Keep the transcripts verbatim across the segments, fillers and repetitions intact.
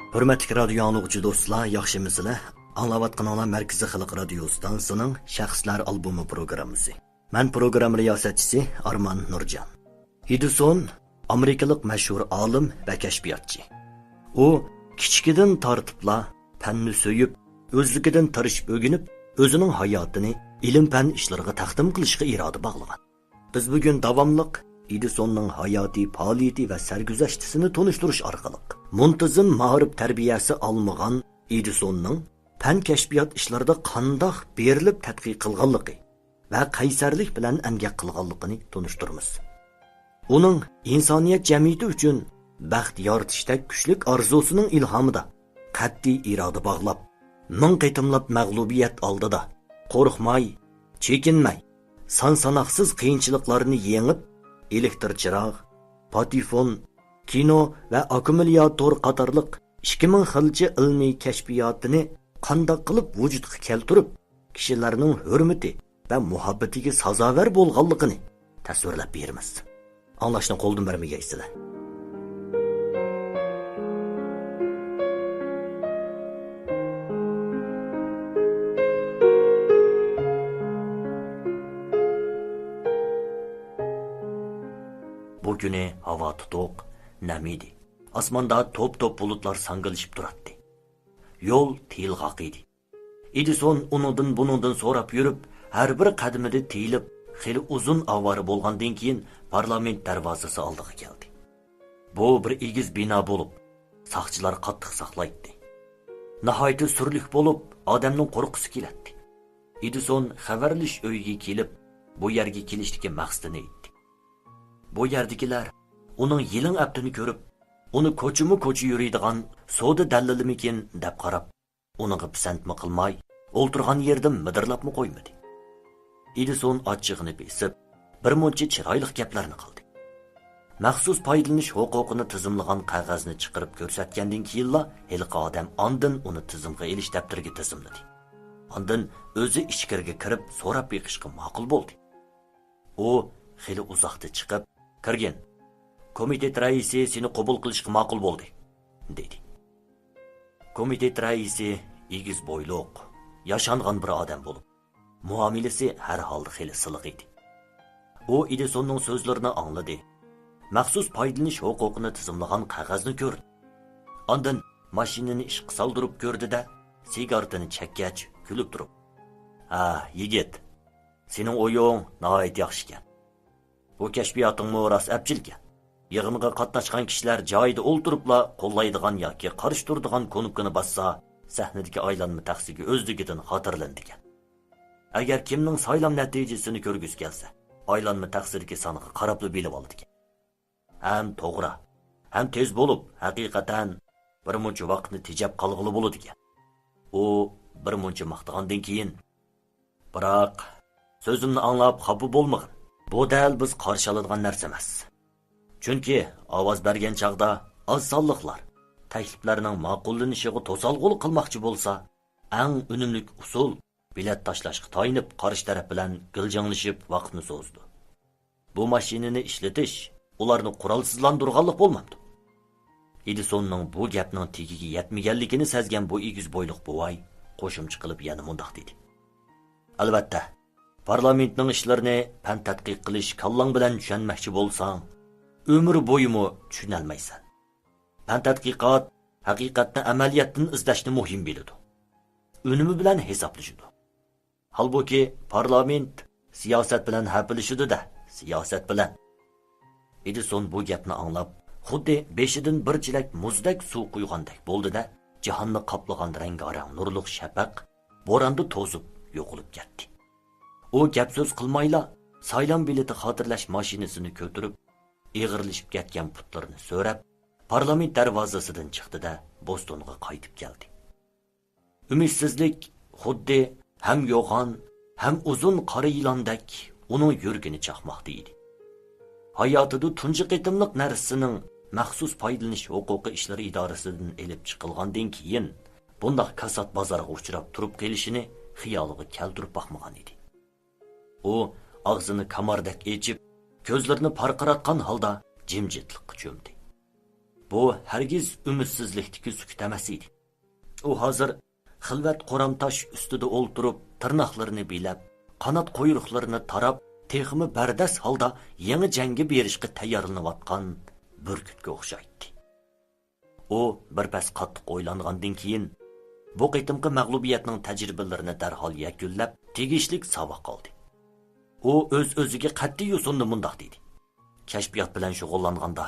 ھۆرمەتلىك رادىيو ئاڭلىغۇچى دوستلار، ياخشىمۇسىلەر؟ ئاڭلاۋاتقىنىڭلار مەركىزىي خەلق رادىيو ئىستانسىسىنىڭ شەخسلەر ئالبومى پروگراممىسى. مەن پروگرامما رىياسەتچىسى ئارمان نۇرجان. ئېدىسون ئامېرىكىلىق مەشھۇر ئالىم ۋە كەشپىياتچى. ئۇ كىچىكىدىن تارتىپلا پەننى سۆيۈپ، ئۆزلۈكىدىن تىرىشىپ ئۆگىنىپ، ئۆزىنىڭ ھاياتىنى ئىلىم-پەن ئىشلىرىغا تەقدىم قىلىشقا ئىرادە باغلىغان. بىز بۈگۈن داۋاملىق ئېدىسوننىڭ ھاياتىي پائالىيىتى ۋە سەرگۈزەشتىسىنى تونۇشتۇرۇش ئارقىلىق، مۇنتىزىم مائارىپ تەربىيەسى ئالمىغان ئېدىسوننىڭ پەن كەشپىيات ئىشلىرىدا قانداق بېرىلىپ تەتقىق قىلغانلىقى ۋە قەيسەرلىك بىلەن ئەمگەك قىلغانلىقىنى تونۇشتۇرىمىز. ئۇنىڭ ئىنسانىيەت جەمئىيىتى ئۈچۈن بەخت يارىتىشتەك كۈچلۈك ئارزۇسىنىڭ ئىلھامىدا قەتئىي ئىرادە باغلاپ، مىڭ قېتىملاپ مەغلۇبىيەت ئالدىدا قورقماي، چېكىنمەي، سان ساناقسىز قىيىنچىلىقلارنى يېڭىپ، ئېلېكتر چىراغ، پاتېفون، كىنو ۋە ئاككۇمۇلياتور قاتارلىق ئىككى مىڭ خىلچە ئىلمىي كەشپىياتىنى قانداق قىلىپ ۋۇجۇدقا كەلتۈرۈپ، كىشىلەرنىڭ ھۆرمىتى ۋە مۇھەببىتىگە سازاۋەر بولغانلىقىنى تەسۋىرلەپ بېرىمىز. ئاڭلاشنى قولدىن بەرمىگەيسىلەر. بۇ كۈنى ھاۋا تۇتۇق، نەم ئىدى. ئاسماندا توپ-توپ بۇلۇتلار ساڭگىلىشىپ تۇراتتى. يول تېيىلغاق ئىدى. ئېدىسون ئۇنىڭدىن-بۇنىڭدىن سوراپ يۈرۈپ، ھەر بىر قەدىمىدە تېيىلىپ، خېلى ئۇزۇن ئاۋارە بولغاندىن كېيىن، پارلامېنت دەرۋازىسى ئالدىغا كەلدى. بۇ بىر ئېگىز بىنا بولۇپ، ساقچىلار قاتتىق ساقلايتتى. ناھايىتى سۈرلۈك بولۇپ، ئادەمنىڭ قورققۇسى كېلەتتى. ئېدىسون خەۋەرلىشىش ئۆيىگە كېلىپ، بۇ يەرگە كېلىشتىكى مەقسىتىنى ئېيتتى. بۇ يەردىكىلەر ئۇنىڭ يېلىڭ ئەپتىنى كۆرۈپ، ئۇنى كوچىمۇ كوچا يۈرىدىغان سودا دەللىلىمىكىن دەپ قاراپ، ئۇنىڭغا پىسەنتمۇ قىلماي، ئولتۇرغان يېرىدىن مىدىرلاپمۇ قويمىدى. ئېدىسون ئاچچىقىنى بېسىپ، بىر مۇنچە چىرايلىق گەپلەرنى قىلدى. مەخسۇس پايدىلىنىش ھوقۇقىنى تىزىملىغان قەغەزنى چىقىرىپ كۆرسەتكەندىن كېيىنلا، ھېلىقى ئادەم ئاندىن ئۇنى تىزىمغا ئېلىش دەپتىرىگە تىزىملىدى. ئاندىن ئۆزى ئىچكىرىگە كىرىپ سوراپ بېقىشقا ماقۇل بولدى. ئۇ خېلى ئۇزاقتا چىقىپ، «كىرگىن، كومىتېت رەئىسى سېنى قوبۇل قىلىشقا ماقۇل بولدى» دېدى. كومىتېت رەئىسى ئېگىز بويلۇق، ياشانغان بىر ئادەم بولۇپ، مۇئامىلىسى ھەر ھالدا خېلى سىلىق ئىدى. ئۇ ئېدىسوننىڭ سۆزلىرىنى ئاڭلىدى. مەخسۇس پايدىلىنىش ھوقۇقىنى تىزىملىغان قەغەزنى كۆردى. ئاندىن ماشىنىنى ئىشقا سالدۇرۇپ كۆردى-دە، سىگارېتىنى چەككەچ، كۈلۈپ تۇرۇپ، «ھە، يىگىت، سېنىڭ ئويۇڭ ناھايىتى ياخشىكەن. بۇ كەشپىياتىڭمۇ راست ئەپچىلكەن. يىغىنغا قاتناشقان كىشىلەر جايىدا ئولتۇرۇپلا قوللايدىغان ياكى قارشى تۇرىدىغان كۇنۇپكىنى باسسا، سەھنىدىكى ئايلانما تەخسىگە ئۆزلۈكىدىن خاتىرىلىنىدىكەن. ئەگەر كىمنىڭ سايلام نەتىجىسىنى كۆرگۈسى كەلسە، ئايلانما تەخسىدىكى سانغا قاراپلا بىلىۋالىدىكەن. ھەم توغرا، ھەم تېز بولۇپ، ھەقىقەتەن بىر مۇنچە ۋاقىتنى تېجەپ قالغىلى بولىدىكەن.» ئۇ بىر مۇنچە ماختىغاندىن كېيىن، «بىراق، سۆزۈمنى ئاڭلاپ خاپا بولمىغىن. بۇ دەل بىز قارشى ئالىدىغان نەرسە ئەمەس. چۈنكى ئاۋاز بەرگەن چاغدا ئاز سانلىقلار تەكلىپلەرنىڭ ماقۇللىنىشىغا توسالغۇلۇق قىلماقچى بولسا، ئەڭ ئۈنۈملۈك ئۇسۇل بېلەت تاشلاشقا تايىنىپ، قارشى تەرەپ بىلەن گىلجىڭلىشىپ ۋاقىتنى سوزىدۇ. بۇ ماشىنىنى ئىشلىتىش ئۇلارنى قورالسىزلاندۇرغانلىق بولمامدۇ؟» ئېدىسوننىڭ بۇ گەپنىڭ تېگىگە يەتمىگەنلىكىنى سەزگەن بۇ ئېگىز بويلۇق بوۋاي قوشۇمچە قىلىپ يەنە مۇنداق دېدى: «ئەلۋەتتە، پارلامېنتنىڭ ئىشلىرىنى پەن تەتقىق قىلىش كاللاڭ بىلەن چۈشەنمەكچى بولساڭ، ئۆمۈر بويىمۇ چۈشىنەلمەيسەن. پەن تەتقىقات ھەقىقەتنى ئەمەلىيەتتىن ئىزدەشنى مۇھىم بىلىدۇ. ئۈنۈمى بىلەن ھېسابلىشىدۇ. ھالبۇكى، پارلامېنت سىياسەت بىلەن ھەپىلىشىدۇ-دە، سىياسەت بىلەن.» ئېدىسون بۇ گەپنى ئاڭلاپ، خۇددى بېشىدىن بىر چېلەك مۇزدەك سۇ قۇيغاندەك بولدى-دە، جاھاننى قاپلىغان رەڭگارەڭ نۇرلۇق شەپەق بوراندا توزۇپ يوقىلىپ كەتتى. ئۇ گەپ-سۆز قىلمايلا، سايلام بېلىتى خاتىرىلەش ماشىنىسىنى كۆتۈرۈپ، ئېغىرلىشىپ كەتكەن پۇتلىرىنى سۆرەپ، پارلامېنت دەرۋازىسىدىن چىقتى-دە، بوستونغا قايتىپ كەلدى. ئۈمىدسىزلىك خۇددى ھەم يوغان، ھەم ئۇزۇن قارا يىلاندەك ئۇنىڭ يۈرىكىنى چاقماقتا ئىدى. ھاياتىدا تۇنجى قېتىملىق نەرسىسىنىڭ مەخسۇس پايدىلىنىش ھوقۇقى ئىشلىرى ئىدارىسىدىن ئېلىپ چىقىلغاندىن كېيىن، بۇنداق كاسات بازارغا ئۇچراپ تۇرۇپ قېلىشىنى خىيالىغا كەلتۈرۈپ باقمىغان ئىدى. ئۇ ئاغزىنى كاماردەك ئېچىپ، كۆزلىرىنى پارقىراتقان ھالدا جىمجىتلىققا چۆمدى. بۇ ھەرگىز ئۈمىدسىزلىكتىكى سۈكۈت ئەمەس ئىدى. ئۇ ھازىر خىلۋەت قورام تاش ئۈستىدە ئولتۇرۇپ، تىرناقلىرىنى بىلەپ، قانات قۇيرۇقلىرىنى تاراپ، تېخىمۇ بەردەس ھالدا يېڭى جەڭگە بېرىشقا تەييارلىنىۋاتقان بۈركۈتكە ئوخشايتتى. ئۇ بىر پەس قاتتىق ئويلانغاندىن كېيىن، بۇ قېتىمقى مەغلۇبىيەتنىڭ تەجرىبىلىرىنى دەرھال يەكۈنلەپ، تېگىشلىك ساۋاق ئالدى. ئۇ ئۆز-ئۆزىگە قەتئىي يوسۇندا مۇنداق دېدى: «كەشپىيات بىلەن شۇغۇللانغاندا،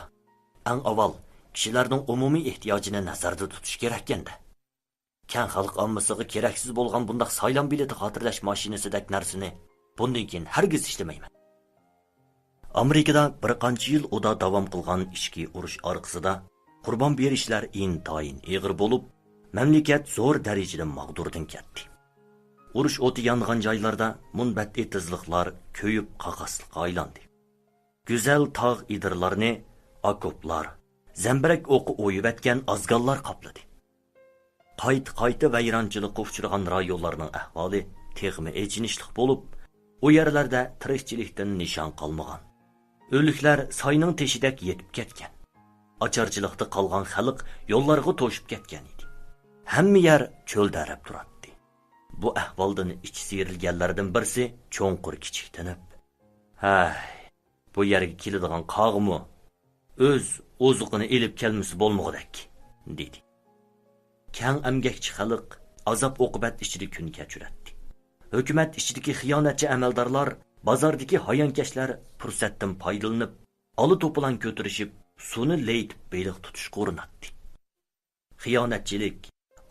ئەڭ ئاۋۋال كىشىلەرنىڭ ئومۇمىي ئېھتىياجىنى نەزەردە تۇتۇش كېرەككەن-دە. كەڭ خەلق ئاممىسىغا كېرەكسىز بولغان بۇنداق سايلام بېلىتى خاتىرىلەش ماشىنىسىدەك نەرسىنى بۇندىن كېيىن ھەرگىز ئىشلىمەيمەن.» ئامېرىكىدا بىر قانچە يىل ئۇدا داۋام قىلغان ئىچكى ئۇرۇش ئارقىسىدا قۇربان بېرىشلەر ئىنتايىن ئېغىر بولۇپ، مەملىكەت زور دەرىجىدە ماغدۇردىن كەتتى. ئۇرۇش ئوتى يانغان جايلاردا مۇنبەت ئېتىزلىقلار كۆيۈپ قاقاسلىققا ئايلاندى. گۈزەل تاغ ئېدىرلارنى ئاكوپلار، زەمبىرەك ئوقى ئويۇۋەتكەن ئازگاللار قاپلىدى. قايتا-قايتا ۋەيرانچىلىققا ئۇچرىغان رايونلارنىڭ ئەھۋالى تېخىمۇ ئېچىنىشلىق بولۇپ، ئۇ يەرلەردە تىرىكچىلىكتىن نىشان قالمىغان. ئۆلۈكلەر ساينىڭ تېشىدەك يېتىپ كەتكەن. ئاچارچىلىقتا قالغان خەلق يوللارغا توشۇپ كەتكەن ئىدى. ھەممە يەر چۆلدەرەپ تۇراتتى. بۇ ئەھۋالدىن ئىچى سىيرىلگەنلەردىن بىرسى چوڭقۇر كىچىكتىنىپ، «ھەي، بۇ يەرگە كېلىدىغان قاغىمۇ ئۆز ئوزۇقىنى ئېلىپ كەلمىسە بولمىغۇدەك» دېدى. كەڭ ئەمگەكچى خەلق ئازاب-ئوقۇبەت ئىچىدە كۈن كەچۈرەتتى. ھۆكۈمەت ئىچىدىكى خىيانەتچى ئەمەلدارلار بازاردىكى ھايانكەشلەر پۇرسەتتىن پايدىلىنىپ، ئالا توپىلاڭ كۆتۈرۈشۈپ، سۇنى لەيتىپ بېلىق تۇتۇشقا ئۇرۇناتتى. خىيانەتچىلىك،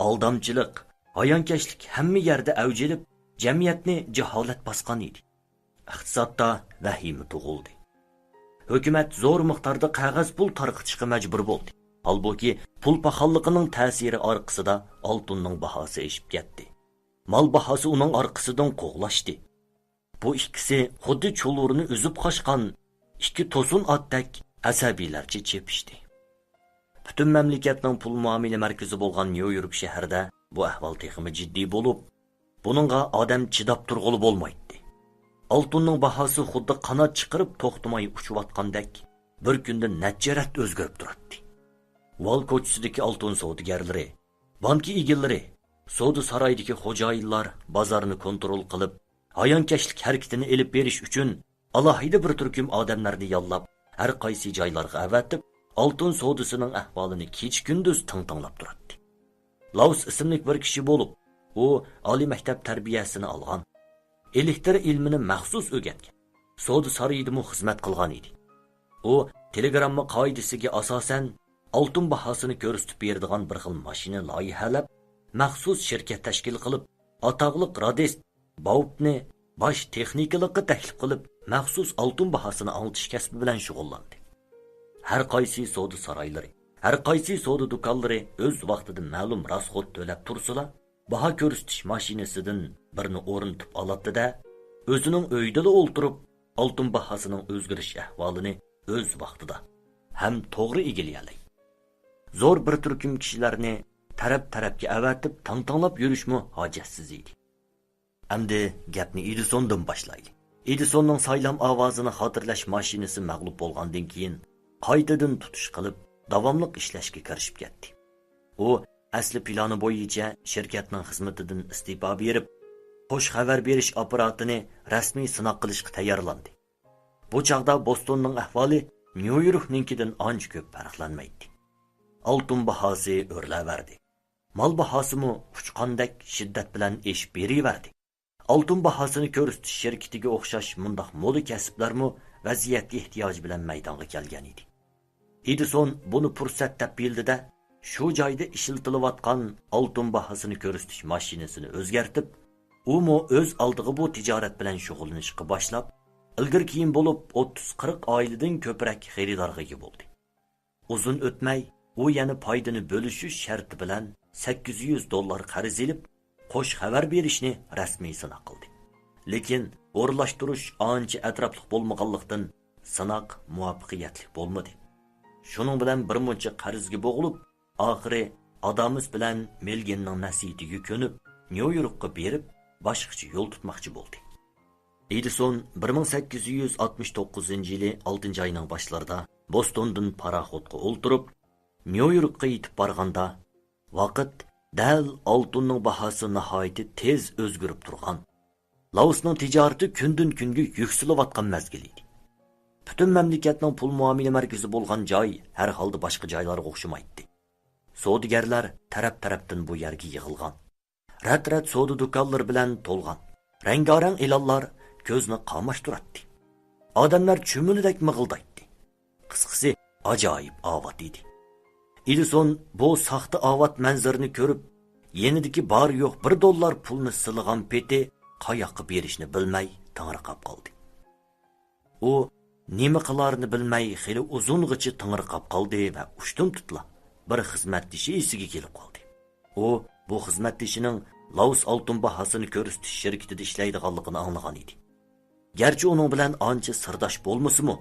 ئالدامچىلىق، ھايانكەشلىك ھەممە يەردە ئەۋج ئېلىپ، جەمئىيەتنى جاھالەت باسقان ئىدى. ئىقتىسادتا ۋەھىمە تۇغۇلدى. ھۆكۈمەت زور مىقداردا قەغەز پۇل تارقىتىشقا مەجبۇر بولدى. ھالبۇكى، پۇل پاخاللىقىنىڭ تەسىرى ئارقىسىدا ئالتۇننىڭ باھاسى ئېشىپ كەتتى. مال باھاسى ئۇنىڭ ئارقىسىدىن قوغلاشتى. بۇ ئىككىسى خۇددى چۇلۇرنى ئۈزۈپ قاچقان ئىككى توسۇن ئاتتەك ئەسەبىيلەرچە چېپىشتى. پۈتۈن مەملىكەتنىڭ پۇل مۇئامىلە مەركىزى بولغان نيۇ يورك شەھىرىدە بۇ ئەھۋال تېخىمۇ جىددىي بولۇپ، بۇنىڭغا ئادەم چىداپ تۇرغىلى بولمايتتى. ئالتۇننىڭ باھاسى خۇددى قانات چىقىرىپ توختىماي ئۇچۇۋاتقاندەك، بىر كۈندە نەچچە رەت ئۆزگىرىپ تۇراتتى. ۋال كوچىسىدىكى ئالتۇن سودىگەرلىرى، بانكا ئىگىلىرى، سودا سارايدىكى خوجايىنلار بازارنى كونترول قىلىپ، ھايانكەشلىك ھەرىكىتىنى ئېلىپ بېرىش ئۈچۈن ئالاھىدە بىر تۈركۈم ئادەملەرنى ياللاپ، ھەر قايسى جايلارغا ئەۋەتىپ، ئالتۇن سودىسىنىڭ ئەھۋالىنى كېچە-كۈندۈز تىڭ تىڭلاپ تۇراتتى. لاۋس ئىسىملىك بىر كىشى بولۇپ، ئۇ ئالىي مەكتەپ تەربىيەسىنى ئالغان، ئېلېكتر ئىلمىنى مەخسۇس ئۆگەنگەن، سودا سارىيىدىمۇ خىزمەت قىلغان ئىدى. ئۇ تېلېگرامما قائىدىسىگە ئاساسەن، ئالتۇن باھاسىنى كۆرسىتىپ بېرىدىغان بىر خىل ماشىنا لايىھەلەپ، مەخسۇس شىركەت تەشكىل قىلىپ، ئاتاقلىق رادىست باۋپنى باش تېخنىكلىققا تەكلىپ قىلىپ، مەخسۇس ئالتۇن باھاسىنى ئاڭلىتىش كەسپى بىلەن شۇغۇللاندى. ھەر قايسى سودا سارايلىرى، ھەر قايسى سودا دۇكانلىرى ئۆز ۋاقتىدا مەلۇم راسخوت تۆلەپ تۇرسىلا، باھا كۆرسىتىش ماشىنىسىدىن بىرنى ئورنىتىپ ئالاتتى-دە، ئۆزىنىڭ ئۆيىدىلا ئولتۇرۇپ، ئالتۇن باھاسىنىڭ ئۆزگىرىش ئەھۋالىنى ئۆز ۋاقتىدا ھەم توغرا ئىگىلىيەلەيدۇ. زور بىر تۈركۈم كىشىلەرنى تەرەپ-تەرەپكە ئەۋەتىپ تاڭ-تاڭلاپ يۈرۈشمۇ ھاجەتسىز ئىدى. ئەمدى گەپنى ئېدىسوندىن باشلايلى. ئېدىسوننىڭ سايلام ئاۋازىنى خاتىرىلەش ماشىنىسى مەغلۇپ بولغاندىن كېيىن، قايتىدىن تۇتۇش قىلىپ، داۋاملىق ئىشلەشكە كىرىشىپ كەتتى. ئۇ ئەسلى پىلانى بويىچە شىركەتنىڭ خىزمىتىدىن ئىستېپا بېرىپ، خوش خەۋەر بېرىش ئاپپاراتىنى رەسمىي سىناق قىلىشقا تەييارلاندى. بۇ چاغدا بوستوننىڭ ئەھۋالى نيۇ يوركنىڭكىدىن ئانچە كۆپ پەرقلەنمەيتتى. ئالتۇن باھاسى ئۆرلەۋەردى. مال باھاسىمۇ ئۇچقاندەك شىددەت بىلەن ئېشىپ بېرىۋەردى. ئالتۇن باھاسىنى كۆرسىتىش شىركىتىگە ئوخشاش مۇنداق مودا كەسىپلەرمۇ ۋەزىيەتكە ئېھتىياج بىلەن مەيدانغا كەلگەن ئىدى. ئېدىسون بۇنى پۇرسەت دەپ بىلدى-دە، شۇ جايدا ئىشلىتىلىۋاتقان ئالتۇن باھاسىنى كۆرسىتىش ماشىنىسىنى ئۆزگەرتىپ، ئۇمۇ ئۆز ئالدىغا بۇ تىجارەت بىلەن شۇغۇللىنىشقا باشلاپ، ئىلگىرى-كېيىن بولۇپ ئوتتۇز قىرىق ئائىلىدىن كۆپرەك خېرىدارغا ئىگە بولدى. ئۇزۇن ئۆتمەي، ئۇ يەنە پايدىنى بۆلۈشۈش شەرتى بىلەن سەككىز يۈز دوللار قەرز ئېلىپ، خوش خەۋەر بېرىشنى رەسمىي سىناق قىلدى. لېكىن ئورۇنلاشتۇرۇش ئانچە ئەتراپلىق بولمىغانلىقتىن، سىناق مۇۋەپپەقىيەتلىك بولمىدى. شۇنىڭ بىلەن بىر مۇنچە قەرزگە بوغۇلۇپ، ئاخىرى ئادامس بىلەن مېلگىننىڭ نەسىھىتىگە كۆنۈپ، نيۇ يوركقا بېرىپ، باشقىچە يول تۇتماقچى بولدى. ئېدىسون بىر مىڭ سەككىز يۈز ئاتمىش توققۇزىنچى يىلى ئالتىنچى ئاينىڭ باشلىرىدا بوستوندىن پاراخوتقا ئولتۇرۇپ، نيۇ يوركقا يېتىپ بارغاندا، ۋاقىت دەل ئالتۇننىڭ باھاسى ناھايىتى تېز ئۆزگىرىپ تۇرغان، لائوسنىڭ تىجارىتى كۈندىن-كۈنگە يۈكسىلىۋاتقان مەزگىل ئىدى. پۈتۈن مەملىكەتنىڭ پۇل مۇئامىلە مەركىزى بولغان جاي ھەر ھالدا باشقا جايلارغا ئوخشىمايتتى. سودىگەرلەر تەرەپ-تەرەپتىن بۇ يەرگە يىغىلغان. رەت-رەت سودا دۇكانلىرى بىلەن تولغان. رەڭگارەڭ ئېلانلار كۆزنى قاماشتۇراتتى. ئادەملەر چۈمۈلىدەك مىغىلدايتتى. قىسقىسى، ئاجايىپ ئاۋات ئىدى. ئېدىسون بۇ ساختا ئاۋات مەنزىرىنى كۆرۈپ، يېنىدىكى بار-يوق بىر دوللار پۇلنى سىلىغان پېتى قاياققا بېرىشنى بىلمەي تېڭىرقاپ قالدى. ئۇ نېمە قىلارىنى بىلمەي خېلى ئۇزۇنغىچە تېڭىرقاپ قالدى ۋە ئۇشتۇمتۇتلا بىر خىزمەتدىشى ئېسىگە كېلىپ قالدى. ئۇ بۇ خىزمەتدىشىنىڭ لائوس ئالتۇن باھاسىنى كۆرسىتىش شىركىتىدە ئىشلەيدىغانلىقىنى ئاڭلىغان ئىدى. گەرچە ئۇنىڭ بىلەن ئانچە سىرداش بولمىسىمۇ،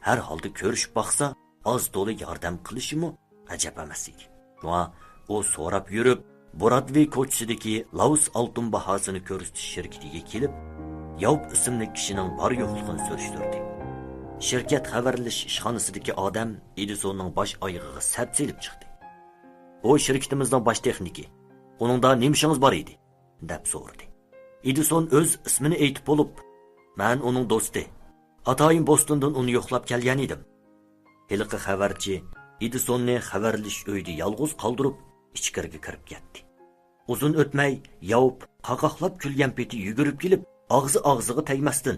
ھەر ھالدا كۆرۈشۈپ باقسا، ئاز-تولا ياردەم قىلىشىمۇ ئەجەب ئەمەس ئىدى. شۇڭا ئۇ سوراپ يۈرۈپ، برودۋېي كوچىسىدىكى لائوس ئالتۇن باھاسىنى كۆرسىتىش شىركىتىگە كېلىپ، ياۋپ ئىسىملىك كىشىنىڭ بار-يوقلۇقىنى سۈرۈشتۈردى. شىركەت خەۋەرلىشىش ئىشخانىسىدىكى ئادەم ئېدىسوننىڭ باش-ئايىغىغا سەپسېلىپ چىقتى. «ئۇ شىركىتىمىزنىڭ باش تېخنىكى. ئۇنىڭدا نېمە ئىشىڭىز بار ئىدى؟» دەپ سورىدى. ئېدىسون ئۆز ئىسمىنى ئېيتىپ بولۇپ، «مەن ئۇنىڭ دوستى. ئاتايىن بوستوندىن ئۇنى يوقلاپ كەلگەن ئىدىم.» ھېلىقى خەۋەرچى ئېدىسوننى خەۋەرلىشىش ئۆيىدە يالغۇز قالدۇرۇپ، ئىچكىرىگە كىرىپ كەتتى. ئۇزۇن ئۆتمەي، ياۋپ قاقاقلاپ كۈلگەن پېتى يۈگۈرۈپ كېلىپ، ئاغزى ئاغزىغا تەگمەستىن،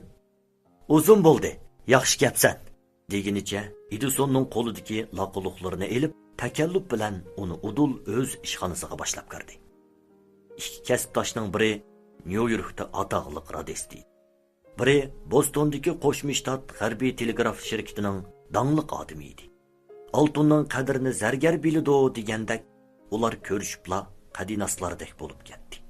«ئۇزۇن بولدى، ياخشى كەپسەن!» دېگىنىچە، ئېدىسوننىڭ قولىدىكى لاققۇلۇقلىرىنى ئېلىپ، تەكەللۇپ بىلەن ئۇنى ئۇدۇل ئۆز ئىشخانىسىغا باشلاپ كىردى. ئىككى كەسىپداشنىڭ بىرى نيۇ يوركتا ئاتاقلىق رادىست ئىدى. بىرى بوستوندىكى قوشما شتات غەربىي تېلېگراف شىركىتىنىڭ داڭلىق ئادىمى ئىدى. ئالتۇننىڭ قەدرىنى زەرگەر بىلىدۇ دېگەندەك، ئۇلار كۆرۈشۈپلا قەدىناسلاردەك بولۇپ كەتتى.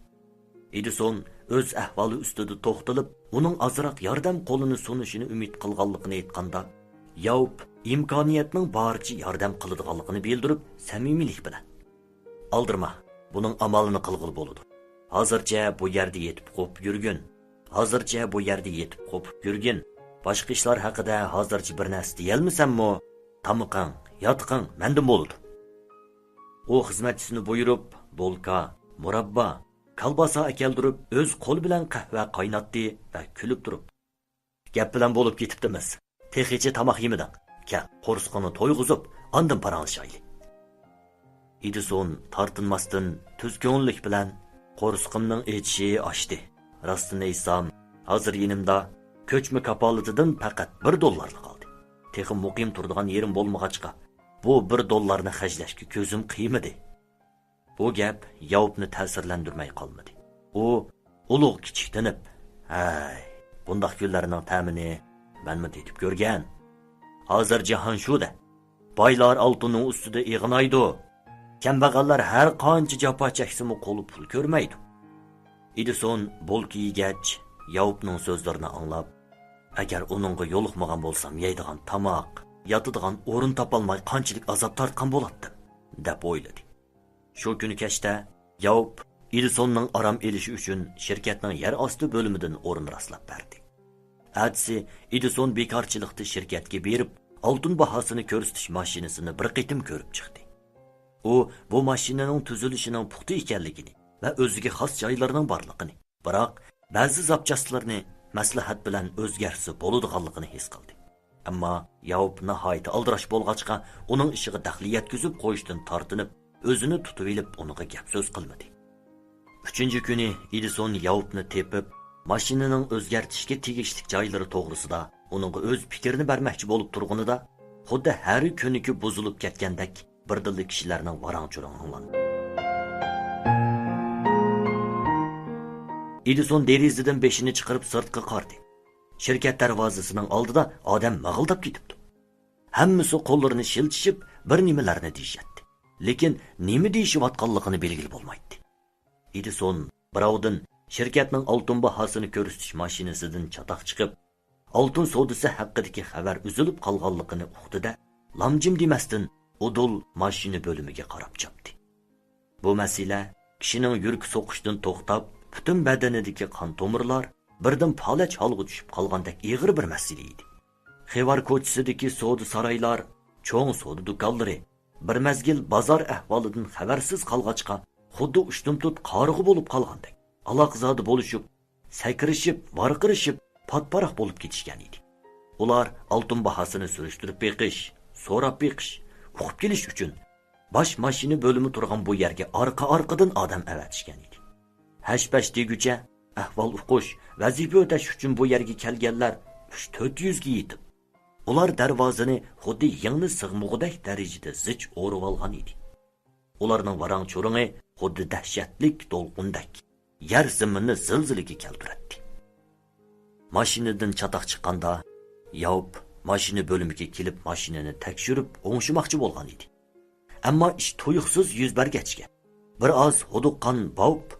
ئېدىسون ئۆز ئەھۋالى ئۈستىدە توختىلىپ، ئۇنىڭ ئازراق ياردەم قولىنى سۇنۇشىنى ئۈمىد قىلغانلىقىنى ئېيتقاندا، ياۋپ ئىمكانىيەتنىڭ بارىچە ياردەم قىلىدىغانلىقىنى بىلدۈرۈپ، سەمىمىيلىك بىلەن، «ئالدىرىما، بۇنىڭ ئامالىنى قىلغىلى بولىدۇ. ھازىرچە بۇ يەردە يېتىپ قوپۇپ يۈرگىن. ھازىرچە بۇ يەردە يېتىپ قوپۇپ يۈرگىن. باشقا ئىشلار ھەققىدە ھازىرچە بىر نەرسە دېيەلمىسەممۇ، تامىقىڭ، ياتىقىڭ مەندىن بولىدۇ.» ئۇ خىزمەتچىسىنى بۇيرۇپ، بولكا، مۇراببا، كالباسا ئەكەلدۈرۈپ، ئۆز قولى بىلەن قەھۋە قايناتتى ۋە كۈلۈپ تۇرۇپ، «گەپ بىلەن بولۇپ كېتىپتىمىز. تېخىچە تاماق يېمىدىڭ. كەل، قورسىقىڭنى تويغۇزۇپ، ئاندىن پاراڭلىشايلى.» ئېدىسون تارتىنماستىن، تۈز كۆڭۈللۈك بىلەن، «قورسىقىمنىڭ ئېچىشى ئاشتى. راستىنى ئېيتسام، ھازىر يېنىمدا كۆچمە كاپالىتىدىن پەقەت بىر دوللارلا قالدى. تېخى مۇقىم تۇرىدىغان يېرىم بولمىغاچقا، بۇ بىر دوللارنى خەجلەشكە كۆزۈم قىيمىدى.» بۇ گەپ ياۋپنى تەسىرلەندۈرمەي قالمىدى. ئۇ ئۇلۇغ كىچىكتىنىپ، «ھەي، بۇنداق كۈنلەرنىڭ تەمىنى مەنمۇ تېتىپ كۆرگەن. ھازىر جاھان شۇ-دە. بايلار ئالتۇننىڭ ئۈستىدە ئېغىنايدۇ. كەمبەغەللەر ھەر قانچە جاپا چەكسىمۇ قولى پۇل كۆرمەيدۇ.» ئېدىسون بولكا يېگەچ، ياۋپنىڭ سۆزلىرىنى ئاڭلاپ، «ئەگەر ئۇنىڭغا يولۇقمىغان بولسام، يەيدىغان تاماق، ياتىدىغان ئورۇن تاپالماي قانچىلىك ئازاب تارتقان بولاتتىم» دەپ ئويلىدى. شۇ كۈنى كەچتە ياۋپ ئېدىسوننىڭ ئارام ئېلىشى ئۈچۈن شىركەتنىڭ يەر ئاستى بۆلۈمىدىن ئورۇن راسلاپ بەردى. ئەتىسى ئېدىسون بىكارچىلىقتا شىركەتكە بېرىپ، ئالتۇن باھاسىنى كۆرسىتىش ماشىنىسىنى بىر قېتىم كۆرۈپ چىقتى. ئۇ بۇ ماشىنىنىڭ تۈزۈلۈشىنىڭ پۇختا ئىكەنلىكىنى ۋە ئۆزىگە خاس جايلىرىنىڭ بارلىقىنى، بىراق بەزى زاپچاسلىرىنى مەسلىھەت بىلەن ئۆزگەرتسە بولىدىغانلىقىنى ھېس قىلدى. ئەمما ياۋپ ناھايىتى ئالدىراش بولغاچقا، ئۇنىڭ ئىشىغا دەخلى يەتكۈزۈپ قويۇشتىن تارتىنىپ، ئۆزىنى تۇتۇۋېلىپ، ئۇنىڭغا گەپ سۆز قىلمىدى. ئۈچىنچى كۈنى ئېدىسون ياۋپنى تېپىپ، ماشىنىنىڭ ئۆزگەرتىشكە تېگىشلىك جايلىرى توغرىسىدا ئۇنىڭغا ئۆز پىكرىنى بەرمەكچى بولۇپ تۇرغىنىدا، خۇددى ھەر كۈنىكى بۇزۇلۇپ كەتكەندەك بىردىنلا كىشىلەرنىڭ ۋاراڭ-چۇرۇڭى ئاڭلاندى. ئېدىسون دېرىزىدىن بېشىنى چىقىرىپ سىرتقا قارىدى. شىركەت دەرۋازىسىنىڭ ئالدىدا ئادەم مىغىلداپ كېتىپتۇ. ھەممىسى قوللىرىنى شىلتىشىپ، بىر نېمىلەرنى دېيىشەتتى. لېكىن نېمە دېيىشىۋاتقانلىقىنى بىلگىلى بولمايتتى. ئېدىسون بىراۋدىن شىركەتنىڭ ئالتۇن باھاسىنى كۆرسىتىش ماشىنىسىدىن چاتاق چىقىپ، ئالتۇن سودىسى ھەققىدىكى خەۋەر ئۈزۈلۈپ قالغانلىقىنى ئۇقتى-دە، لامجىم دېمەستىن ئۇدۇل ماشىنا بۆلۈمىگە قاراپ چاپتى. بۇ مەسىلە كىشىنىڭ يۈرىكى سوقۇشتىن توختاپ، پۈتۈن بەدىنىدىكى قان تومۇرلار بىردىن پالەچ ھالغا چۈشۈپ قالغاندەك ئېغىر بىر مەسىلە ئىدى. خىۋار كوچىسىدىكى سودا سارايلار، چوڭ سودا دۇكانلىرى، بىر مەزگىل بازار ئەھۋالىدىن خەۋەرسىز قالغاچقا، خۇددى ئۇشتۇمتۇت قارىغۇ بولۇپ قالغاندەك، ئالاقىزادە بولۇشۇپ، سەكرىشىپ، ۋارقىرىشىپ، پاتپاراق بولۇپ كېتىشكەن ئىدى. ئۇلار ئالتۇن باھاسىنى سۈرۈشتۈرۈپ بېقىش، سوراپ بېقىش، ئۇقۇپ كېلىش ئۈچۈن باش ماشىنا بۆلۈمى تۇرغان بۇ يەرگە ئارقا-ئارقىدىن ئادەم ئەۋەتىشكەن ئىدى. ھەش-پەش دېگۈچە ئەھۋال ئۇقۇش، ۋەزىپە ئۆتەش ئۈچۈن بۇ يەرگە كەلگەنلەر ئۈچ تۆت يۈزگە يېتىپ، ئۇلار دەرۋازىنى خۇددى يىڭنە سىغمىغۇدەك دەرىجىدە زىچ ئورىۋالغان ئىدى. ئۇلارنىڭ ۋاراڭ-چۇرۇڭى خۇددى دەھشەتلىك دولقۇندەك يەر-زېمىننى زىلزىلىگە كەلتۈرەتتى. ماشىنىدىن چاتاق چىققاندا، ياۋپ ماشىنا بۆلۈمىگە كېلىپ، ماشىنىنى تەكشۈرۈپ ئوڭشىماقچى بولغان ئىدى. ئەمما ئىش تۇيۇقسىز يۈز بەرگەچكە، بىر ئاز ھودۇققان باۋپ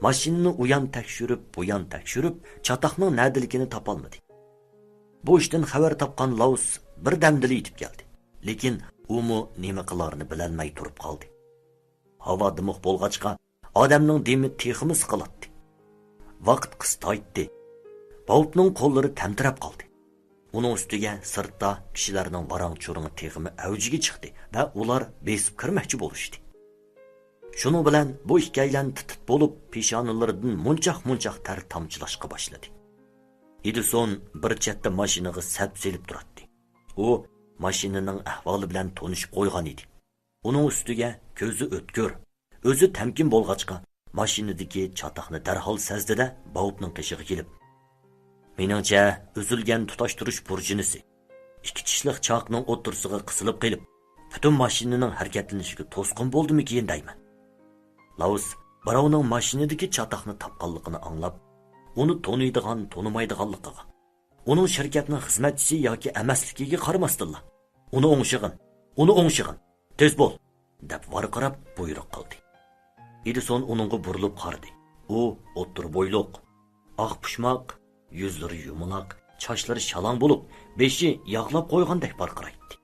ماشىنىنى ئۇيان تەكشۈرۈپ، بۇيان تەكشۈرۈپ، چاتاقنىڭ نەدىلىكىنى تاپالمىدى. بۇ ئىشتىن خەۋەر تاپقان لاۋۇس بىردەمدىلا يېتىپ كەلدى. لېكىن ئۇمۇ نېمە قىلارنى بىلەلمەي تۇرۇپ قالدى. ھاۋا دىمىق بولغاچقا، ئادەمنىڭ دېمى تېخىمۇ سىقىلاتتى. ۋاقىت قىستايتتى. باۋپنىڭ قوللىرى تەمتىرەپ قالدى. ئۇنىڭ ئۈستىگە سىرتتا كىشىلەرنىڭ ۋاراڭ-چۇرۇڭى تېخىمۇ ئەۋجىگە چىقتى ۋە ئۇلار بېسىپ كىرمەكچى بولۇشتى. شۇنىڭ بىلەن بۇ ئىككىيلەن تىت-تىت بولۇپ، پېشانىلىرىدىن مۇنچاق-مۇنچاق تەر تامچىلاشقا باشلىدى. ئېدىسون بىر چەتتە ماشىنىغا سەپ سېلىپ تۇراتتى. ئۇ ماشىنىنىڭ ئەھۋالى بىلەن تونۇشۇپ قويغان ئىدى. ئۇنىڭ ئۈستىگە كۆزى ئۆتكۈر، ئۆزى تەمكىن بولغاچقا، ماشىنىدىكى چاتاقنى دەرھال سەزدى-دە، باۋپنىڭ قېشىغا كېلىپ، مېنىڭچە، ئۈزۈلگەن تۇتاشتۇرۇش پۇرچىنىسى ئىككى چىشلىق چاقنىڭ ئوتتۇرىسىغا قىسىلىپ قېلىپ، پۈتۈن ماشىنىنىڭ ھەرىكەتلىنىشىگە توسقۇن بولدىمىكىن دەيمەن. لاۋۇس بىراۋنىڭ ماشىنىدىكى چاتاقنى تاپقانلىقىنى ئاڭلاپ، ئۇنى تونۇيدىغان، تونۇمايدىغانلىقىغا، ئۇنىڭ شىركەتنىڭ خىزمەتچىسى ياكى ئەمەسلىكىگە قارىماستىنلا، ئۇنى ئوڭشىغىن، ئۇنى ئوڭشىغىن، تېز بول! دەپ ۋارقىراپ بۇيرۇق قىلدى. ئېدىسون ئۇنىڭغا بۇرۇلۇپ قارىدى. ئۇ ئوتتۇرا بويلۇق، ئاق پۇشماق، يۈزلىرى يۇمىلاق، چاچلىرى شالاڭ بولۇپ، بېشى ياغلاپ قويغاندەك پارقىرايتتى.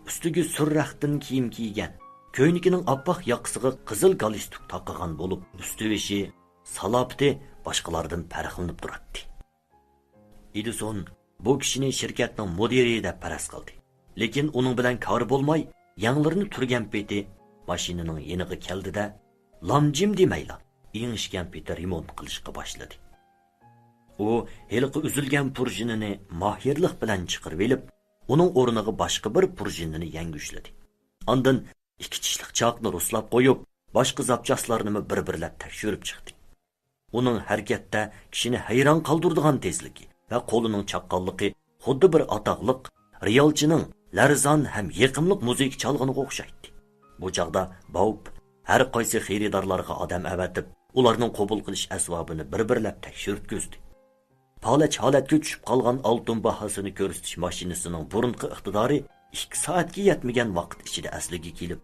ئۈستىگە سۈر رەختتىن كىيىم كىيگەن، كۆينىكىنىڭ ئاپئاق ياقىسىغا قىزىل گالىستۇك تاقىغان بولۇپ، ئۈستى-بېشى، سالاپىتى باشقىلاردىن پەرقلىنىپ تۇراتتى. ئېدىسون بۇ كىشىنى شىركەتنىڭ مۇدىرى دەپ پەرەز قىلدى. لېكىن ئۇنىڭ بىلەن كارى بولماي، يەڭلىرىنى تۈرگەن پېتى ماشىنىنىڭ يېنىغا كەلدى-دە، لام-جىم دېمەيلا، ئېڭىشكەن پېتى رېمونت قىلىشقا باشلىدى. ئۇ ھېلىقى ئۈزۈلگەن پۇرژىنىنى ماھىرلىق بىلەن چىقىرىۋېلىپ، ئۇنىڭ ئورنىغا باشقا بىر پۇرژىنىنى يەڭگۈشلىدى. ئاندىن ئىككى چىشلىق چاقنى رۇسلاپ قويۇپ، باشقا زاپچاسلارنىمۇ بىر-بىرلەپ تەكشۈرۈپ چىقتى. ئۇنىڭ ھەرىكەتتە كىشىنى ھەيران قالدۇرىدىغان تېزلىكى ۋە قولىنىڭ چاققانلىقى خۇددى بىر ئاتاقلىق رېئالچىنىڭ لەرزان ھەم يېقىملىق مۇزىكا چالغىنىغا ئوخشايتتى. بۇ چاغدا باۋپ ھەر قايسى خېرىدارلارغا ئادەم ئەۋەتىپ، ئۇلارنىڭ قوبۇل قىلىش ئەسۋابىنى بىر-بىرلەپ تەكشۈرتكۈزدى. پالەچ ھالەتكە چۈشۈپ قالغان ئالتۇن باھاسىنى كۆرسىتىش ماشىنىسىنىڭ بۇرۇنقى ئىقتىدارى ئىككى سائەتكە يەتمىگەن ۋاقىت ئىچىدە ئەسلىگە كېلىپ،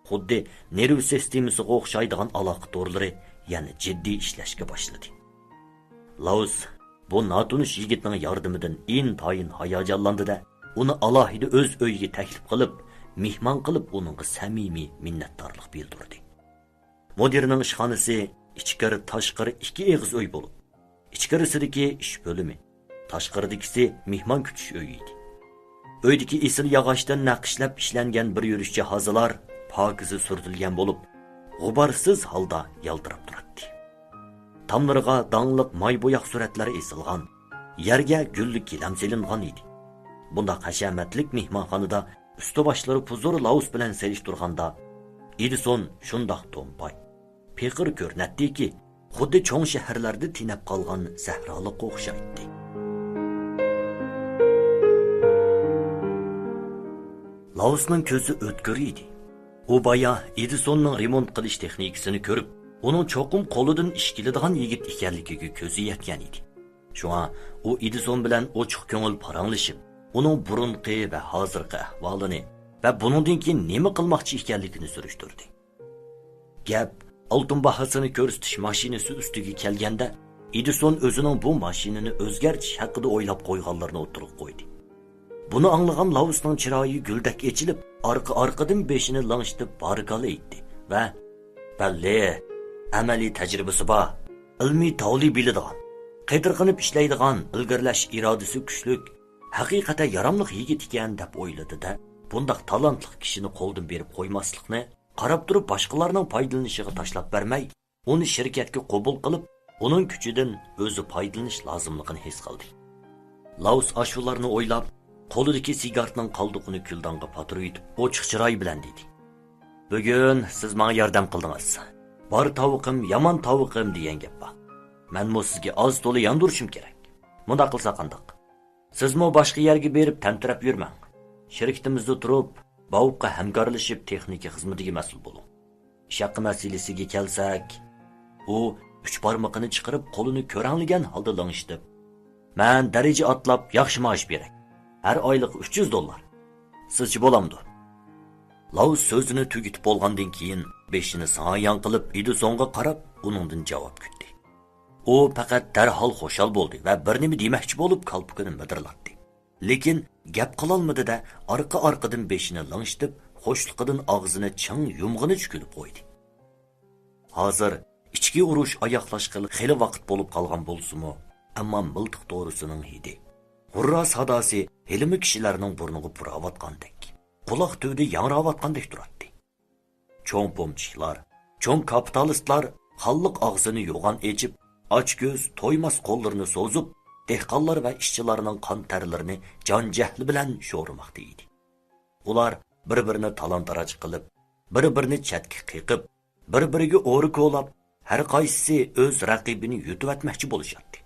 خۇددى نېرۋا سىستېمىسىغا ئوخشايدىغان ئالاقە تورلىرى يەنە جىددىي ئىشلەشكە باشلىدى. لاۋۇس بۇ ناتونۇش يىگىتنىڭ ياردىمىدىن ئىنتايىن ھاياجانلاندى-دە، ئۇنى ئالاھىدە ئۆز ئۆيىگە تەكلىپ قىلىپ، مېھمان قىلىپ ئۇنىڭغا سەمىمىي مىننەتدارلىق بىلدۈردى. مۇدىرنىڭ ئىشخانىسى ئىچكىرى تاشقىرى ئىككى ئېغىز ئۆي بولۇپ، ئىچكىرىسىدىكى ئىش بۆلۈمى، تاشقىرىدىكىسى مېھمان كۈتۈش ئۆيى ئىدى. ئۆيدىكى ئېسىل ياغاچتىن نەقىشلەپ ئىشلەنگەن بىر يۈرۈش جاھازلار پاكىزە سۈرتۈلگەن بولۇپ، غۇبارسىز ھالدا يالتىراپ تۇراتتى. تاملىرىغا داڭلىق ماي بوياق سۈرەتلەر ئېسىلغان، يەرگە گۈللۈك گىلەم سېلىنغان ئىدى. بۇنداق ھەشەمەتلىك مېھمانخانىدا ئۈستى-باشلىرى پۇزۇر لاۋۇس بىلەن سېلىشتۇرغاندا، ئېدىسون شۇنداق تومپاي، پېقىر كۆرۈنەتتىكى، خۇددى چوڭ شەھەرلەردە تېنەپ قالغان سەھرالىققا ئوخشايتتى. لاۋۇسنىڭ كۆزى ئۆتكۈر ئىدى. ئۇ بايا ئېدىسوننىڭ رېمونت قىلىش تېخنىكىسىنى كۆرۈپ، ئۇنىڭ چوقۇم قولىدىن ئىش كېلىدىغان يىگىت ئىكەنلىكىگە كۆزى يەتكەن ئىدى. شۇڭا ئۇ ئېدىسون بىلەن ئوچۇق كۆڭۈل پاراڭلىشىپ، ئۇنىڭ بۇرۇنقى ۋە ھازىرقى ئەھۋالىنى ۋە بۇنىڭدىن كېيىن نېمە قىلماقچى ئىكەنلىكىنى سۈرۈشتۈردى. گەپ ئالتۇن باھاسىنى كۆرسىتىش ماشىنىسى ئۈستىگە كەلگەندە، ئېدىسون ئۆزىنىڭ بۇ ماشىنىنى ئۆزگەرتىش ھەققىدە ئويلاپ قويغانلىرىنى ئوتتۇرىغا قويدى. بۇنى ئاڭلىغان لاۋۇسنىڭ چىرايى گۈلدەك ئېچىلىپ، ئارقا-ئارقىدىن بېشىنى لىڭشىتىپ بارىكاللا ئېيتتى ۋە، بەللى، ئەمەلىي تەجرىبىسى بار، ئىلمىي تاۋلى بىلىدىغان، قېتىرقىنىپ ئىشلەيدىغان، ئىلگىرىلەش ئىرادىسى كۈچلۈك، ھەقىقەتەن ياراملىق يىگىت ئىكەن دەپ ئويلىدى-دە، بۇنداق تالانتلىق كىشىنى قولدىن بېرىپ قويماسلىقنى، قاراپ تۇرۇپ باشقىلارنىڭ پايدىلىنىشىغا تاشلاپ بەرمەي، ئۇنى شىركەتكە قوبۇل قىلىپ، ئۇنىڭ كۈچىدىن ئۆزى پايدىلىنىش لازىملىقىنى ھېس قىلدى. لاۋۇس ئاشۇلارنى ئويلاپ، قولىدىكى سىگارنىڭ قالدۇقىنى كۈلدانغا پاتۇرۇۋېتىپ، ئوچۇق چىراي بىلەن دېدى: «بۈگۈن سىز ماڭا ياردەم قىلدىڭىز. بار تاۋىقىم، يامان تاۋىقىم دېگەن گەپ بار. مەنمۇ سىزگە ئاز-تولا ياندۇرۇشۇم كېرەك. مۇنداق قىلسا قانداق؟ سىزمۇ باشقا يەرگە بېرىپ تەمتىرەپ يۈرمەڭ. شىركىتىمىزدە تۇرۇپ، باۋۇققا ھەمكارلىشىپ، تېخنىكا خىزمىتىگە مەسئۇل بولۇڭ.» ئىش ھەققى مەسىلىسىگە كەلسەك، ئۇ ئۈچ بارمىقىنى چىقىرىپ، قولىنى كۆرەڭلىگەن ھالدا لىڭشىتىپ: «مەن دەرىجە ئاتلاپ ياخشى مائاش بېرەي. ھەر ئايلىق ئۈچ يۈز دوللار. سىزچە بولامدۇ؟» لاۋۇس سۆزىنى تۈگىتىپ بولغاندىن كېيىن، بېشىنى ساڭايان قىلىپ، ئېدىسونغا قاراپ، ئۇنىڭدىن جاۋاب كۈتتى. ئۇ پەقەت دەرھال خۇشال بولدى ۋە بىر نېمە دېمەكچى بولۇپ كالپۇكىنى مىدىرلاتتى. لېكىن گەپ قىلالمىدى-دە، ئارقا-ئارقىدىن بېشىنى لىڭشىتىپ، خۇشلۇقىدىن ئاغزىنى چىڭ يۇمغىنىچە كۈلۈپ قويدى. ھازىر ئىچكى ئۇرۇش ئاياغلاشقىلى خېلى ۋاقىت بولۇپ قالغان بولسىمۇ، ئەمما مىلتىق دورىسىنىڭ ھىدى، ھۇررا ساداسى ھېلىمۇ كىشىلەرنىڭ بۇرنىغا پۇراۋاتقاندەك، قۇلاق تۈۋىدە ياڭراۋاتقاندەك تۇراتتى. چوڭ پومچىكلار، چوڭ كاپىتالىستلار خانلىق ئاغزىنى يوغان ئېچىپ، ئاچكۆز، تويماس قوللىرىنى سوزۇپ، دېھقانلار ۋە ئىشچىلارنىڭ قان تەرلىرىنى جان جەھلى بىلەن شورىماقتا ئىدى. ئۇلار بىر-بىرىنى تالان-تاراج قىلىپ، بىر-بىرىنى چەتكە قېقىپ، بىر-بىرىگە ئورا كولاپ، ھەر قايسىسى ئۆز رەقىبىنى يۇتۇۋەتمەكچى بولۇشاتتى.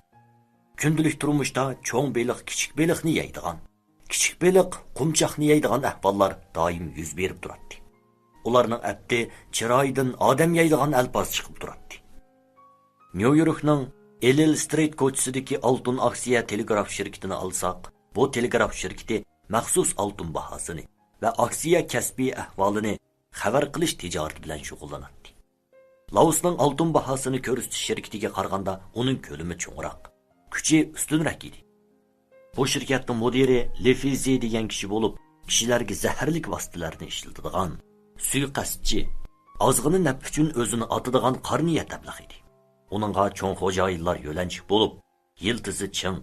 كۈندىلىك تۇرمۇشتا چوڭ بېلىق كىچىك بېلىقنى يەيدىغان، كىچىك بېلىق قۇمچاقنى يەيدىغان ئەھۋاللار دائىم يۈز بېرىپ تۇراتتى. ئۇلارنىڭ ئەپتى چىرايىدىن ئادەم يەيدىغان ئەلپاز چىقىپ تۇراتتى. نيۇ يوركنىڭ ئېلىل سترىت كوچىسىدىكى ئالتۇن ئاكسىيە تېلېگراف شىركىتىنى ئالساق، بۇ تېلېگراف شىركىتى مەخسۇس ئالتۇن باھاسىنى ۋە ئاكسىيە كەسپىي ئەھۋالىنى خەۋەر قىلىش تىجارىتى بىلەن شۇغۇللىناتتى. لاۋۇسنىڭ ئالتۇن باھاسىنى كۆرسىتىش شىركىتىگە قارىغاندا ئۇنىڭ كۆلىمى چوڭراق، كۈچى ئۈستۈنرەك ئىدى. بۇ شىركەتنىڭ مۇدىرى لېفىزى دېگەن كىشى بولۇپ، كىشىلەرگە زەھەرلىك ۋاسىتىلەرنى ئىشلىتىدىغان، سۇيىقەستچى، ئازغىنە نەپ ئۈچۈن ئۆزىنى ئاتىدىغان قارا نىيەت ئەبلەخ ئىدى. ئۇنىڭغا چوڭ خوجايىنلار يۆلەنچۈك بولۇپ، يىلتىزى چىڭ،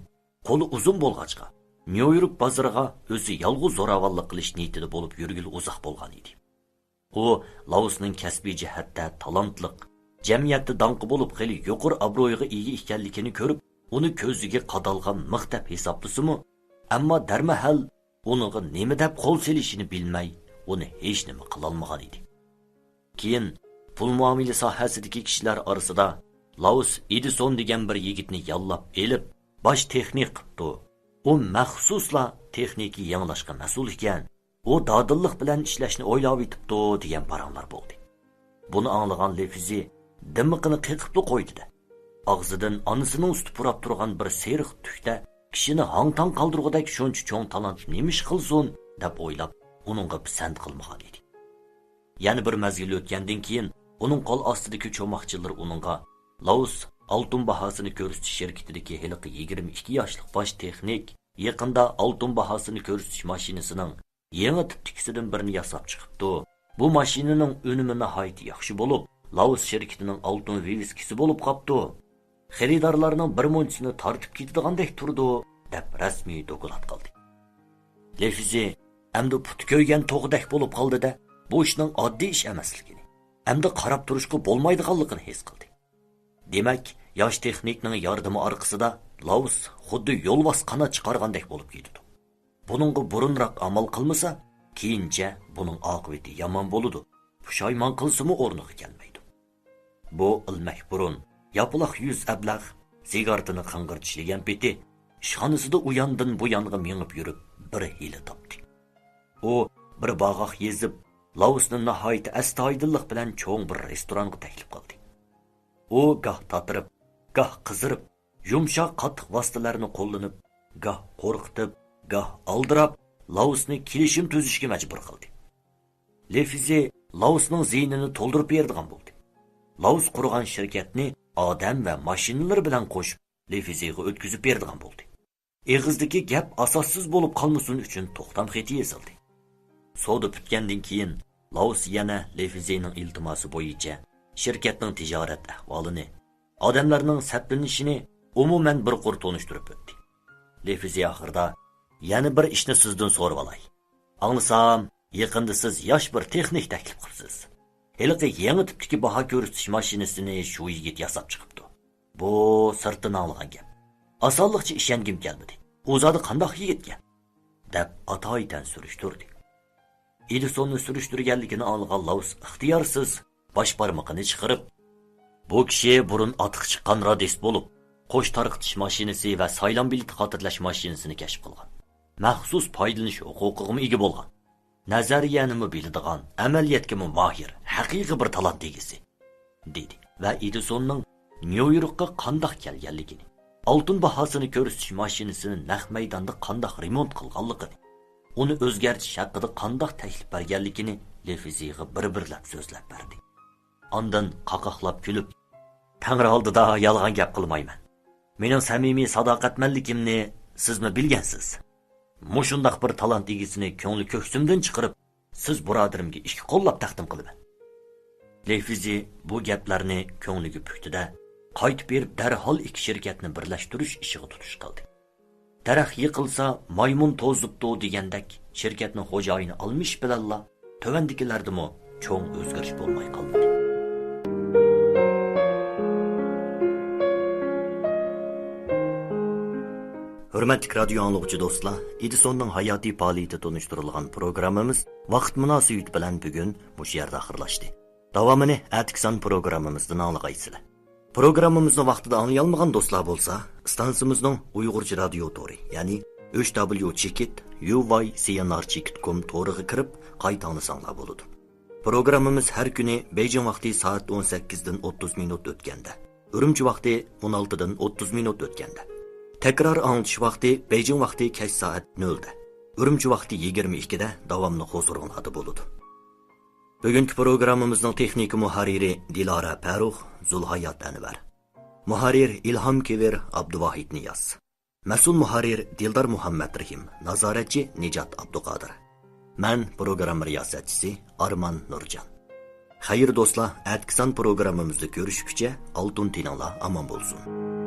قولى ئۇزۇن بولغاچقا، نيۇ يورك بازىرىغا ئۆزى يالغۇز زوراۋانلىق قىلىش نىيىتىدە بولۇپ يۈرگىلى ئۇزاق بولغان ئىدى. ئۇ لاۋۇسنىڭ كەسپىي جەھەتتە تالانتلىق، جەمئىيەتتە داڭقى بولۇپ خېلى يۇقىرى ئابرۇيغا ئىگە ئىكەنلىكىنى كۆرۈپ، ئۇنى كۆزىگە قادالغان مىخ دەپ ھېسابلىسىمۇ، ئەمما دەرمەھەل ئۇنىڭغا نېمە دەپ قول سېلىشىنى بىلمەي، ئۇنى ھېچنېمە قىلالمىغان ئىدى. كېيىن پۇل مۇئامىلە ساھەسىدىكى كىشىلەر ئارىسىدا لاۋۇس ئېدىسون دېگەن بىر يىگىتنى ياللاپ ئېلىپ، باش تېخنىك قىپتۇ. ئۇ مەخسۇسلا تېخنىكا يېڭىلاشقا مەسئۇل ئىكەن، ئۇ دادىللىق بىلەن ئىشلەشنى ئويلاۋېتىپتۇ، دېگەن پاراڭلار بولدى. بۇنى ئاڭلىغان لېفىزى دىمىقىنى قېقىپلا قويدى-دە، ئاغزىدىن ئانىسىنىڭ سۈتى پۇراپ تۇرغان بىر سېرىق تۈكتە كىشىنى ھاڭ-تاڭ قالدۇرغۇدەك شۇنچە چوڭ تالانت نېمە ئىش قىلسۇن، دەپ ئويلاپ، ئۇنىڭغا پىسەنت قىلمىغان ئىدى. يەنە بىر مەزگىل ئۆتكەندىن كېيىن، ئۇنىڭ قول ئاستىدىكى چوماقچىلىرى ئۇنىڭغا، لاۋۇس ئالتۇن باھاسىنى كۆرسىتىش شىركىتىدىكى ھېلىقى يىگىرمە ئىككى ياشلىق باش تېخنىك يېقىندا ئالتۇن باھاسىنى كۆرسىتىش ماشىنىسىنىڭ يېڭى تىپتىكىسىدىن بىرنى ياساپ چىقىپتۇ. بۇ ماشىنىنىڭ ئۈنۈمى ناھايىتى ياخشى بولۇپ، لاۋۇس شىركىتىنىڭ ئالتۇن ۋىۋىسكىسى بولۇپ قاپتۇ. خېرىدارلارنىڭ بىر مۇنچىسىنى تارتىپ كېتىدىغاندەك تۇرىدۇ، دەپ رەسمىي دوكلات قىلدى. لېفىزى ئەمدى پۇتى كۆيگەن توخۇدەك بولۇپ قالدى-دە، بۇ ئىشنىڭ ئاددىي ئىش ئەمەسلىكىنى، ئەمدى قاراپ تۇرۇشقا بولمايدىغانلىقىنى ھېس قىلدى. دېمەك، ياش تېخنىكنىڭ ياردىمى ئارقىسىدا لاۋۇس خۇددى يولۋاس قانات چىقارغاندەك بولۇپ كېتىدۇ. بۇنىڭغا بۇرۇنراق ئامال قىلمىسا، كېيىنچە بۇنىڭ ئاقىۋىتى يامان بولىدۇ، پۇشايمان قىلسىمۇ ئورنىغا كەلمەيدۇ. بۇ ئىلمەك بۇرۇن، ياپىلاق يۈز ئەبلەخ سىگارتىنى قىڭغىر چىشلىگەن پېتى، ئىشخانىسىدا ئۇياندىن بۇيانغا مېڭىپ يۈرۈپ، بىر ھىيلە تاپتى. ئۇ بىر باغاق يېزىپ، لاۋۇسنى ناھايىتى ئەستايىدىللىق بىلەن چوڭ بىر رېستورانغا تەكلىپ قىلدى. ئۇ گاھ تاتىرىپ، گاھ قىزىرىپ، يۇمشاق قاتتىق ۋاسىتىلەرنى قوللىنىپ، گاھ قورقۇتۇپ، گاھ ئالدىراپ، لاۋۇسنى كېلىشىم تۈزۈشكە مەجبۇر قىلدى. لېفىزى لاۋۇسنىڭ زېيىنىنى تولدۇرۇپ بېرىدىغان بولدى. لاۋۇس قۇرغان شىركەتنى ئادەم ۋە ماشىنىلىرى بىلەن قوشۇپ، لېفىزىغا ئۆتكۈزۈپ بېرىدىغان بولدى. ئېغىزدىكى گەپ ئاساسسىز بولۇپ قالمىسۇن ئۈچۈن توختام خېتى يېزىلدى. سودا پۈتكەندىن كېيىن، لاۋۇس يەنە لېفىزېنىڭ ئىلتىماسى بويىچە شىركەتنىڭ تىجارەت ئەھۋالىنى، ئادەملەرنىڭ سەپلىنىشىنى ئومۇمەن بىر قۇر تونۇشتۇرۇپ ئۆتتى. لېفىزې ئاخىرىدا، يەنە بىر ئىشنى سىزدىن سورىۋالاي. ئاڭلىسام، يېقىندا سىز ياش بىر تېخنىك تەكلىپ قىپسىز. ھېلىقى يېڭى تىپتىكى باھا كۆرسىتىش ماشىنىسىنى شۇ يىگىت ياساپ چىقىپتۇ. بۇ سىرتتىن ئاڭلىغان گەپ. ئاسانلىقچە ئىشەنگۈم كەلمىدى. ئۇ زادى قانداق يىگىتكەن؟ دەپ ئاتايىتەن سۈرۈشتۈردى. ئېدىسوننى سۈرۈشتۈرگەنلىكىنى ئاڭلىغان لاۋۇس ئىختىيارسىز باش بارمىقىنى چىقىرىپ، بۇ كىشى بۇرۇن ئاتىقى چىققان رادىست بولۇپ، قوش تارقىتىش ماشىنىسى ۋە سايلام بېلىتى خاتىرىلەش ماشىنىسىنى كەشىپ قىلغان. مەخسۇس پايدىلىنىش ھوقۇقىغىمۇ ئىگە بولغان. نەزەرىيەنىمۇ بىلىدىغان، ئەمەلىيەتكىمۇ ماھىر، ھەقىقىي بىر تالانت ئىگىسى، دېدى ۋە ئېدىسوننىڭ نيۇ يوركقا قانداق كەلگەنلىكىنى، ئالتۇن باھاسىنى كۆرسىتىش ماشىنىسىنى نەق مەيداندا قانداق رېمونت قىلغانلىقىنى، ئۇنى ئۆزگەرتىش ھەققىدە قانداق تەكلىپ بەرگەنلىكىنى لېفىزىغا بىر-بىرلەپ سۆزلەپ بەردى. ئاندىن قاقاقلاپ كۈلۈپ، تەڭرى ئالدىدا يالغان گەپ قىلمايمەن. مېنىڭ سەمىمىي ساداقەتمەنلىكىمنى سىزمۇ بىلگەنسىز. مۇشۇنداق بىر تالانت ئىگىسىنى كۆڭلى كۆكسۈمدىن چىقىرىپ، سىز بۇرادىرىمگە ئىككى قوللاپ تەقدىم قىلىمەن. لېفىزى بۇ گەپلەرنى كۆڭلىگە پۈكتى-دە، قايتىپ بېرىپ دەرھال ئىككى شىركەتنى بىرلەشتۈرۈش ئىشىغا تۇتۇش قىلدى. دەرەخ يىقىلسا، مايمۇن توزۇپتۇ دېگەندەك، شىركەتنىڭ خوجايىنى ئالمىشىش بىلەنلا تۆۋەندىكىلەردىمۇ چوڭ ئۆزگىرىش بولماي قالمىدى. ھۆرمەتلىك رادىيو ئاڭلىغۇچى دوستلار، ئېدىسوننىڭ ھاياتىي پائالىيىتى تونۇشتۇرۇلغان پروگراممىمىز ۋاقىت مۇناسىۋىتى بىلەن بۈگۈن مۇشۇ يەردە ئاخىرلاشتى. داۋامىنى ئەتىكى سان پروگراممىمىزدىن ئاڭلىغايسىلەر. پروگراممىمىزنى ۋاقتىدا ئاڭلىيالمىغان دوستلار بولسا، ئىستانسىمىزنىڭ ئۇيغۇرچە رادىيو تورى، يەنى ئۈچ دابليۇ چېكىت يۇ ۋاي سى ئېن ئار چېكىت كوم تورىغا كىرىپ قايتا ئاڭلىساڭلار بولىدۇ. پروگراممىمىز ھەر كۈنى بېيجىڭ ۋاقتى سائەت ئون سەككىزدىن ئوتتۇز مىنۇت ئۆتكەندە، ئۈرۈمچى ۋاقتى ئون ئالتىدىن ئوتتۇز مىنۇت ئۆتكەندە، تەكرار ئاڭلىتىش ۋاقتى بېيجىڭ ۋاقتى كەچ سائەت نۆلدە، ئۈرۈمچى ۋاقتى يىگىرمە ئىككىدە داۋاملىق ھۇزۇرۇڭلاردا بولىدۇ. بۈگۈنكى پروگراممىمىزنىڭ تېخنىكا مۇھەررىرى دىلارا پەرۇخ، زۇلھايات ئەنۋەر. مۇھەررىر ئىلھام كېۋىر، ئابدۇۋاھىت نىياز. مەسئۇل مۇھەررىر دىلدار مۇھەممەترېھىم، نازارەتچى نىجات ئابدۇقادىر. مەن پروگرامما رىياسەتچىسى ئارمان نۇرجان. خەير دوستلار، ئەتىكى سان پروگراممىمىزدا كۆرۈشكۈچە ئالتۇن تېنىڭلار ئامان بولسۇن.